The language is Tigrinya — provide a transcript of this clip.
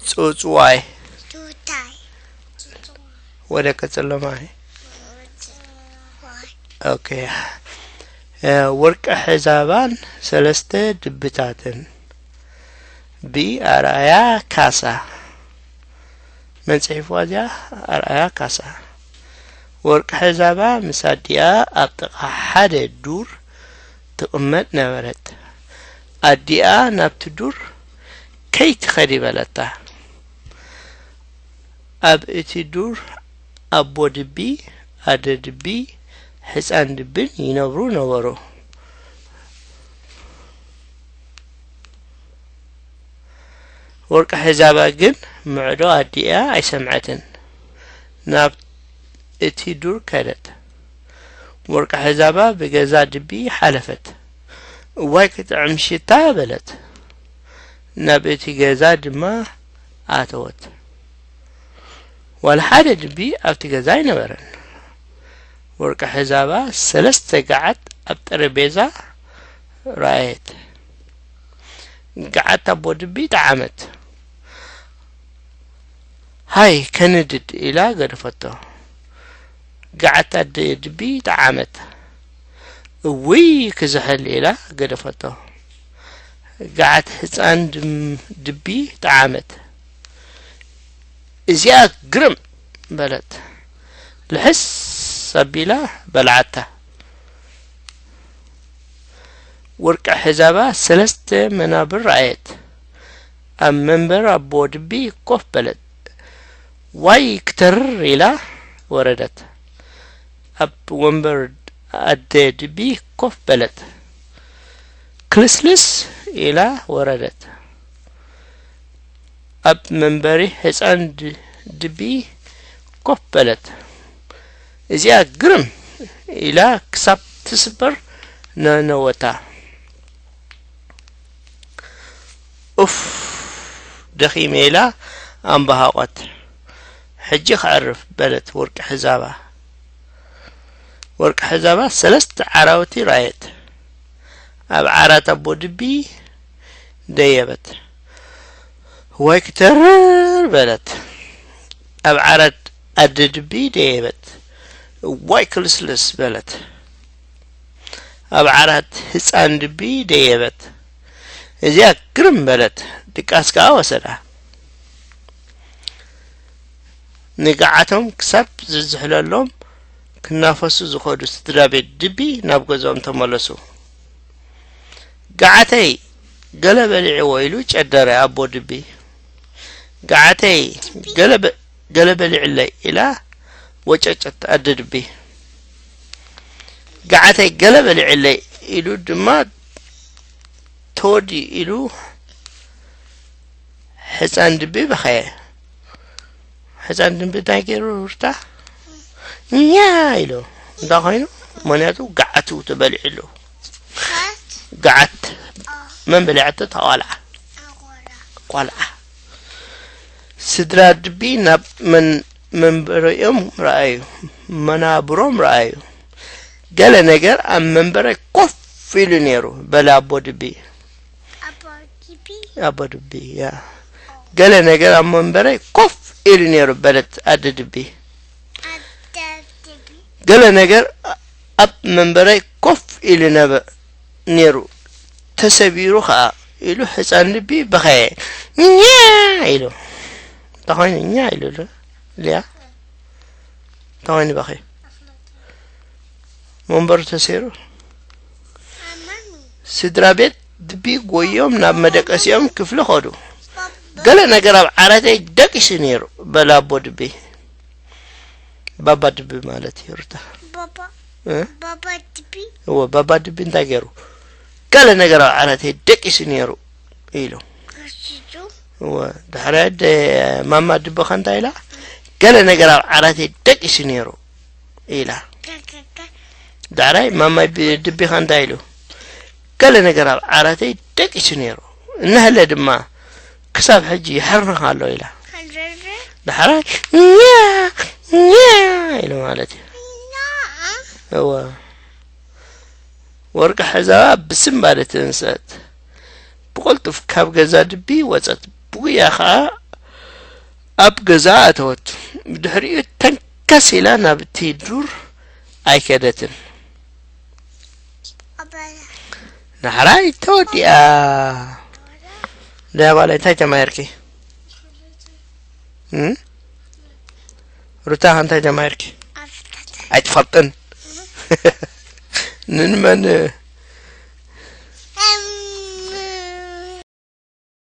ጽውጽዋይ። ወደ ቀጽሎ ማይ። ኦኬ። ወርቂ ሕዛባን ሰለስተ ድብታትን። ብ ኣርኣያ ካሳ። መን ጽሒፍዋ እዚኣ? ኣርኣያ ካሳ። ወርቂ ሕዛባ ምስ ኣዲኣ ኣብ ጥቓ ሓደ ዱር ትቕመጥ ነበረት። ኣዲኣ ናብቲ ዱር ከይትኸዲ በለታ። ኣብ እቲ ዱር ኣቦ ድቢ፣ ኣደ ድቢ፣ ሕጻን ድብን ይነብሩ ነበሩ። ወርቂ ሕዛባ ግን ምዕዶ ኣዲኣ ኣይሰምዐትን። ናብ እቲ ዱር ከደት። ወርቂ ሕዛባ ብገዛ ድቢ ሓለፈት። እዋይ ክጥዕም ሽታ በለት። ናብ እቲ ገዛ ድማ ኣተወት። ዋላ ሓደ ድቢ ኣብቲ ገዛ ኣይነበረን። ወርቂ ሕዛባ ሰለስተ ገዓት ኣብ ጠረጴዛ ረኣየት። ገዓት ኣቦ ድቢ ጠዓመት። ሃይ ከንድድ ኢላ ገደፈቶ። ገዓት ኣደ ድቢ ጠዓመት። እውይ ክዝሕል ኢላ ገደፈቶ። ገዓት ህጻን ድም- ድቢ ጠዓመት። እዚኣ ግርም በለት። ልሕስ ኣቢላ በልዓታ። ወርቂ ሕዛባ ሰለስተ መናብር ረኣየት። ኣብ መንበር ኣቦ ድቢ ኮፍ በለት። ዋይ ክተርር ኢላ ወረደት። ኣብ ወንበር ኣደ ድቢ ኮፍ በለት። ክልስልስ ኢላ ወረደት። ኣብ መንበሪ ህጻን ድ- ድቢ ኮፍ በለት። እዚኣ ግርም ኢላ ክሳብ ትስበር ነነወታ። ኡፍ ደኺመ ኢላ ኣምባሃቖት። ሕጂ ከዕርፍ በለት ወርቂ ሕዛባ። ወርቂ ሕዛባ ሰለስተ ዓራውቲ ረኣየት። ኣብ ዓራት ኣቦ ድቢ ደየበት። ዋይ ክተርር በለት። ኣብ ዓራት ኣደ ድቢ ደየበት። ዋይ ክልስልስ በለት። ኣብ ዓራት ህጻን ድቢ ደየበት። እዚኣ ግርም በለት። ድቃስ ከኣ ወሰዳ። ንግዓቶም ክሳብ ዝዝሕለሎም ክናፈሱ ዝኸዱ ስድራ ቤት ድቢ ናብ ገዝኦም ተመለሱ። ገዓተይ ገለ በሊዕዎ ኢሉ ጨደረ ኣቦ ድቢ። ገዓተይ ገለ በ- ገለ በሊዕለይ ኢላ ወጨጨት ኣደ ድቢ። ገዓተይ ገለ በሊዕለይ ኢሉ ድማ ተወዲ ኢሉ ሕፃን ድቢ በኸየ። ሕፃን ድቢ እንታይ ገይሩ ሩታ? ኛ ኢሉ እንታይ ኮይኑ? ምክንያቱ ገዓቱ ተበሊዑ ኣሎ። ገዓት መን በሊዓቶ? እታ ቆልዓ። ቆልዓ። ስድራ ድቢ ናብ መን መንበሪኦም ረኣዩ፣ መናብሮም ረኣዩ። ገለ ነገር ኣብ መንበረይ ኮፍ ኢሉ ነይሩ በለ ኣቦ ድቢ። ኣቦ ድቢ? ኣቦ ድቢ ያ። ገለ ነገር ኣብ መንበረይ ኮፍ ኢሉ ነይሩ በለት ኣደ ድቢ። ኣደ ድቢ? ገለ ነገር ኣብ መንበረይ ኮፍ ኢሉ ነበ ነይሩ ተሰቢሩ ኸኣ ኢሉ ሕፃን ድቢ በኸየ። ኛ ኢሉ። እንታይ ኮይኑ ኛ ኢሉ ኣሎ? ሊያ እንታይ ኮይኑ በኸየ? መንበሩ ተሰይሩ። ስድራ ቤት ድቢ ጎዮም ናብ መደቀሲኦም ክፍሊ ኸዱ። ገለ ነገር ኣብ ዓራተይ ደቂሱ ነይሩ በለ ኣቦ ድቢ። ባባ ድቢ ማለት እዩ ሩታ። ባባ እ? ባባ ድቢ እወ ባባ ድቢ እንታይ ገይሩ? ገለ ነገር ኣብ ዓራተይ ደቂሱ ነይሩ ኢሉ። ከሲሱ እወ ድሕሪ ደ ማማ ድቢ ኸ እንታይ ኢላ? ገለ ነገር ኣብ ዓራተይ ደቂሱ ነይሩ ኢላ። ከከከ ዳሕራይ ማማይ ብ- ድቢ ኸ እንታይ ኢሉ? ገለ ነገር ኣብ ዓራተይ ደቂሱ ነይሩ፣ እናሃለ ድማ ክሳብ ሕጂ ይሕርንኽ ኣሎ ኢላ። ከንረረ ዳሕራይ ኛ ኛ ኢሉ ማለት እዩ። እና እወ ወርቂ ሕዛባ ብስንባደ ተንስአት። ብቕልጡፍ ካብ ገዛ ድቢ ወጸት። ብጉያ ኸኣ ኣብ ገዛ ኣተወት። ብድሕሪኡ ተንከስ ኢላ ናብቲ ዱር ኣይከደትን። ኣባላ ናሕራይ ተወዲኣ። ደባላይ እንታይ ጀማይርኪ? እም? ሩታ እንታይ ጀማይርኪ? ኣፍታት ኣይትፈልጥን። ንንመን